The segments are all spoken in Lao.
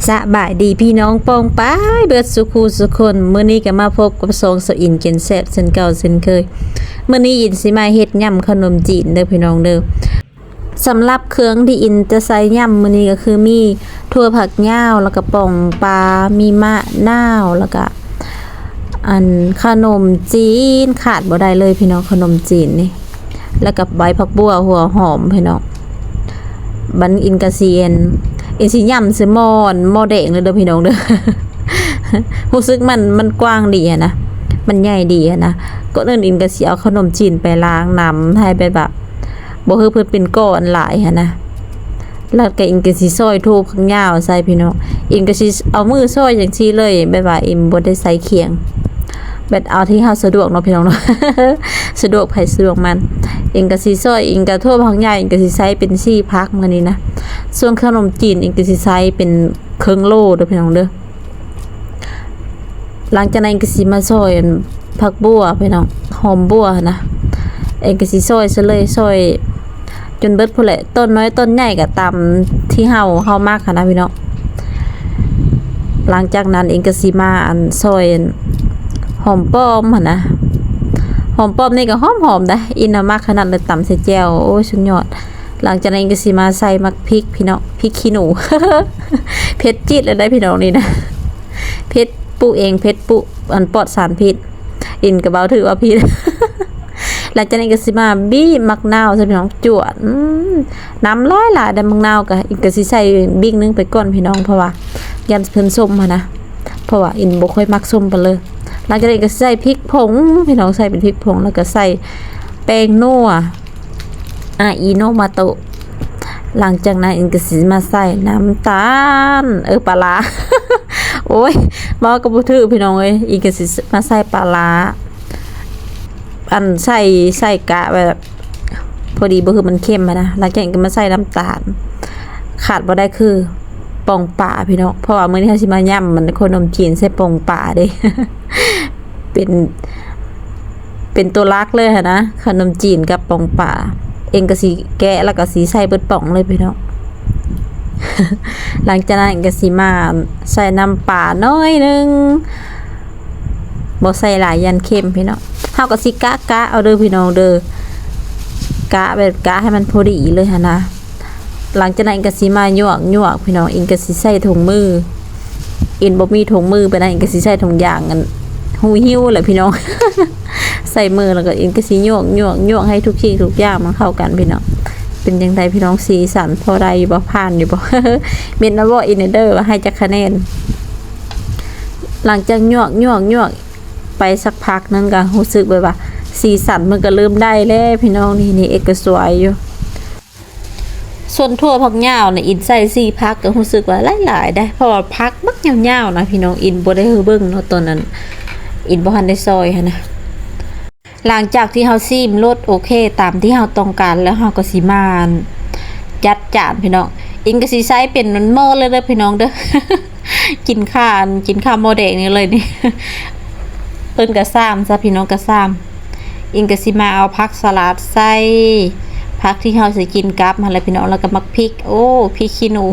ສະບາຍດີພີ່ນ້ອງປ້ອງປາຍເບິດສູ່ຄູ່ສູ່ຄົນ. ມື້ນີ້ກໍມາພົບກັບຊ່ອງສາວອິນກິນແຊບເຊັ່ນເກົ່າເຊັ່ນເຄີຍ. ມື້ນີ້ອິນຊິມາເຮັດຫຍ້ຳຂະໜົມຈີນເດີພີ່ນ້ອງເດີ. ສຳລັບເຄື່ອງທີ່ອິນຈະໃສ່ຫຍ້ຳມື້ນີ້ກໍຄືມີຖົ່ວຝັກຍາວ ແລ້ວກໍປ່ອງປາ ມີມະນາວ ແລ້ວກໍ ອັນ ຂະໜົມຈີນຂາດບໍ່ໄດ້ເລີຍພີ່ນ້ອງ ຂະໜົມຈີນນີ້ ແລ້ວກໍໃບຜັກບົ່ວ ຫົວຫອມພີ່ນ້ອງ. ບັດນີ້ອິນກະຊິ ອັນ ອິນຊິຫຍ້ຳໃສ່ໝໍ້ ໝໍ້ແດງເລີຍເດີພີ່ນ້ອງເດີ. ຮູ້ສຶກມັນ ມັນກວ້າງດີຫັ້ນນະ ມັນໃຫຍ່ດີຫັ້ນນະ. ກ່ອນອື່ນອິນກະຊິເອົາຂະໜົມຈີນໄປລ້າງນ້ຳໃຫ້ແບບວ່າ ບໍ່ໃຫ້ເພິ່ນເປັນກ້ອນຫຼາຍຫັ້ນນະ. ແລ້ວກໍອິນກໍຊິຊອຍຖົ່ວຝັກຍາວໃສ່ພີ່ນ້ອງ. ອິນກໍຊິເອົາມືຊອຍຈັ່ງຊີ້ເລີຍ ແບບວ່າອິນບໍ່ໄດ້ໃສ່ຂຽງ ແບບເອົາທີ່ເຮົາສະດວກເນາະພີ່ນ້ອງເນາະ ສະດວກໃຜສະດວກມັນ. ອິນກໍຊິຊອຍ ອິນກໍຖົ່ວຝັກຍາວ ອິນກໍຊິໃສ່ເປັນສີ່ພັກມື້ນີ້ນະ. ສ່ວນຂະໜົມຈີນ ອິນກໍຊິໃສ່ເປັນເຄິ່ງໂລເດີພີ່ນ້ອງເດີ. ຫຼັງຈາກນັ້ນກໍຊິມາຊອຍ ອັນ ຜັກບົ່ວພີ່ນ້ອງ ຫອມບົ່ວນະ. ເອງກໍຊິຊອຍຊະເລີຍ ຊອຍຈົນເບິດພຸ້ນແຫຼະ ຕອນນ້ອຍຕອນໃຫຍ່ກໍຕາມທີ່ເຮົາ ເຮົາມັກຫັ້ນນະພີ່ນ້ອງ. ຫຼັງຈາກນັ້ນເອງກໍຊິມາ ອັນ ຊອຍ ອັນ ຫອມປ້ອມຫັ້ນນະ. ຫອມປ້ອມນີ້ກໍຫອມໆໄດ໋ ອິນນະມັກຂະໜາດເລີຍ ຕຳໃສ່ແຈ່ວ ໂອ້ຍ ສຸດຍອດ. ຫຼັງຈາກນັ້ນເອງກໍຊິມາໃສ່ໝາກພິກພີ່ນ້ອງ ພິກຂີ້ໜູ ເຜັດຈິດເລີຍໄດ໋ພີ່ນ້ອງນີ້ນະ. ເຜັດ ປູກເອງ ເຜັດ ປູກ ອັນ ປອດສານພິດ. ອິນກໍເວົ້າຖືກວ່າຜິດ. ຫຼັງຈາກນັ້ນກໍຊິມາບີບໝາກນາວໃສ່ພີ່ນ້ອງ ຈວດ ອືມ ນ້ຳຫຼາຍໆໄດ໋. ໝາກນາວກໍ ອິນກໍຊິໃສ່ບິ້ງໜຶ່ງໄປກ່ອນພີ່ນ້ອງ ເພາະວ່າຢ້ານເພິ່ນສົ້ມຫັ້ນນະ ເພາະວ່າອິນບໍ່ຄ່ອຍມັກສົ້ມປານໃດ. ຫຼັງຈາກນັ້ນກໍຊິໃສ່ພິກຜົງພີ່ນ້ອງ ໃສ່ເປັນພິກຜົງ ແລ້ວກໍໃສ່ແປ້ງນົວ ອາ ອີໂນມາໂຕະ. ຫຼັງຈາກນັ້ນອິນກໍຊິມາໃສ່ນ້ຳຕານ ເອີ ປາຫຼ້າ ໂອ້ຍ ເວົ້າກໍບໍ່ຖືກພີ່ນ້ອງເອີຍ. ອິນກໍຊິມາໃສ່ປາຫຼ້າ ອັນ ໃສ່ ໃສ່ກະແບບພໍດີ ບໍ່ຄືມັນເຄັມຫັ້ນນະ. ຫຼັງຈາກນັ້ນກໍມາໃສ່ນ້ຳຕານ ຂາດບໍ່ໄດ້ຄືປ່ອງປາພີ່ນ້ອງ ເພາະວ່າມື້ນີ້ເຮົາຊິມາຫຍ້ຳມັນ ຂະໜົມຈີນໃສ່ປ່ອງປາເດ້. ເປັນ ເປັນຕົວຫຼັກເລີຍຫັ້ນນະ ຂະໜົມຈີນກັບປ່ອງປາ. ເອງກໍຊິແກະ ແລ້ວກໍຊິໃສ່ເບິດປ່ອງເລີຍພີ່ນ້ອງ. ຫຼັງຈາກນັ້ນກໍຊິມາໃສ່ນ້ຳປາໜ້ອຍໜຶ່ງ ບໍ່ໃສ່ຫຼາຍຢ້ານເຄັມພີ່ນ້ອງ. ເຮົາກໍຊິກະ ກະເອົາເດີພີ່ນ້ອງເດີ ກະແບບກະໃຫ້ມັນພໍດີເລີຍຫັ້ນນະ. ຫຼັງຈາກນັ້ນກໍຊິມາຍວກ ຍວກພີ່ນ້ອງ. ອິນກໍຊິໃສ່ຖົງມື ອິນບໍ່ມີຖົງມືປານໃດ ອິນກໍຊິໃສ່ຖົງຢາງ ອັນ ຮູຫິ້ວແຫຼະພີ່ນ້ອງ ໃສ່ມື ແລ້ວກໍອິນກໍຊິຍວກ ຍວກ ຍວກໃຫ້ທຸກສິ່ງທຸກຢ່າງມັນເຂົ້າກັນພີ່ນ້ອງ. ເປັນຈັ່ງໃດພີ່ນ້ອງ ສີສັນພໍໄດ້ຢູ່ບໍ່ ຜ່ານຢູ່ບໍ່? ເມັນນະເວາະອິນເດີວ່າໃຫ້ຈັກຄະແນນ. ຫຼັງຈາກຍວກ ຍວກ ຍວກໄປສັກພັກໜຶ່ງ ກໍຮູ້ສຶກແບບວ່າສີສັນມັນກໍເລີ່ມໄດ້ແລ້ວພີ່ນ້ອງ. ນີ້ ນີ້ ເອງກໍສວຍຢູ່. ສ່ວນຖົ່ວຝັກຍາວນະ ອິນໃສ່ສີ່ພັກກໍຮູ້ສຶກວ່າຫຼາຍໆໄດ໋ ເພາະວ່າພັກບັກຍາວໆນະພີ່ນ້ອງ. ອິນບໍ່ໄດ້ໃຫ້ເບິ່ງເນາະ ຕອນນັ້ນອິນບໍ່ທັນໄດ້ຊອຍຫັ້ນນະ. ຫຼັງຈາກທີ່ເຮົາຊີມລົດໂອເຄຕາມທີ່ເຮົາຕ້ອງການແລ້ວ ເຮົາກໍຊິມາຈັດຈານພີ່ນ້ອງ. ອິນກໍຊິໃສ່ເປັນໝໍ້ເລີຍເດີພີ່ນ້ອງເດີ ກິນຂ້າ ກິນຂ້າວໝໍ້ແດງນີ້ເລີຍນີ້ ເອີ້ນກະຊາມຊະພີ່ນ້ອງ ກະຊາມ. ອິນກໍຊິມາເອົາຜັກສະຫຼັດໃສ່ ຜັກທີ່ເຮົາຊິກິນກັບຫັ້ນແຫຼະພີ່ນ້ອງ ແລ້ວກໍໝາກພິກ ໂອ້ ພິກຂີ້ໜູ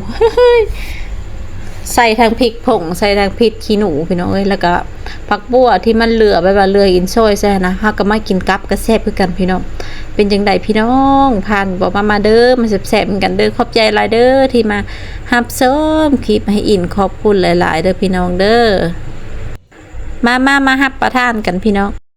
ໃສ່ທັງພິກຜົງ ໃສ່ທັງພິກຂີ້ໜູພີ່ນ້ອງເອີຍ. ແລ້ວກໍຜັກບົ່ວທີ່ມັນເຫຼືອ ແບບວ່າເຫຼືອ ອິນຊອຍໃສ່ຫັ້ນນະ ເຮົາກໍມາກິນກັບກໍແຊບຄືກັນພີ່ນ້ອງ. ເປັນຈັ່ງໃດພີ່ນ້ອງ ຜ່ານບໍ່ ມາ ມາເດີ ມາແຊບໆນຳກັນເດີ. ຂອບໃຈຫຼາຍເດີທີ່ມາຮັບຊົມຄລິບໃຫ້ອິນ ຂອບຄຸນຫຼາຍໆເດີພີ່ນ້ອງເດີ. ມາ ມາ ມາຮັບປະທານກັນພີ່ນ້ອງ.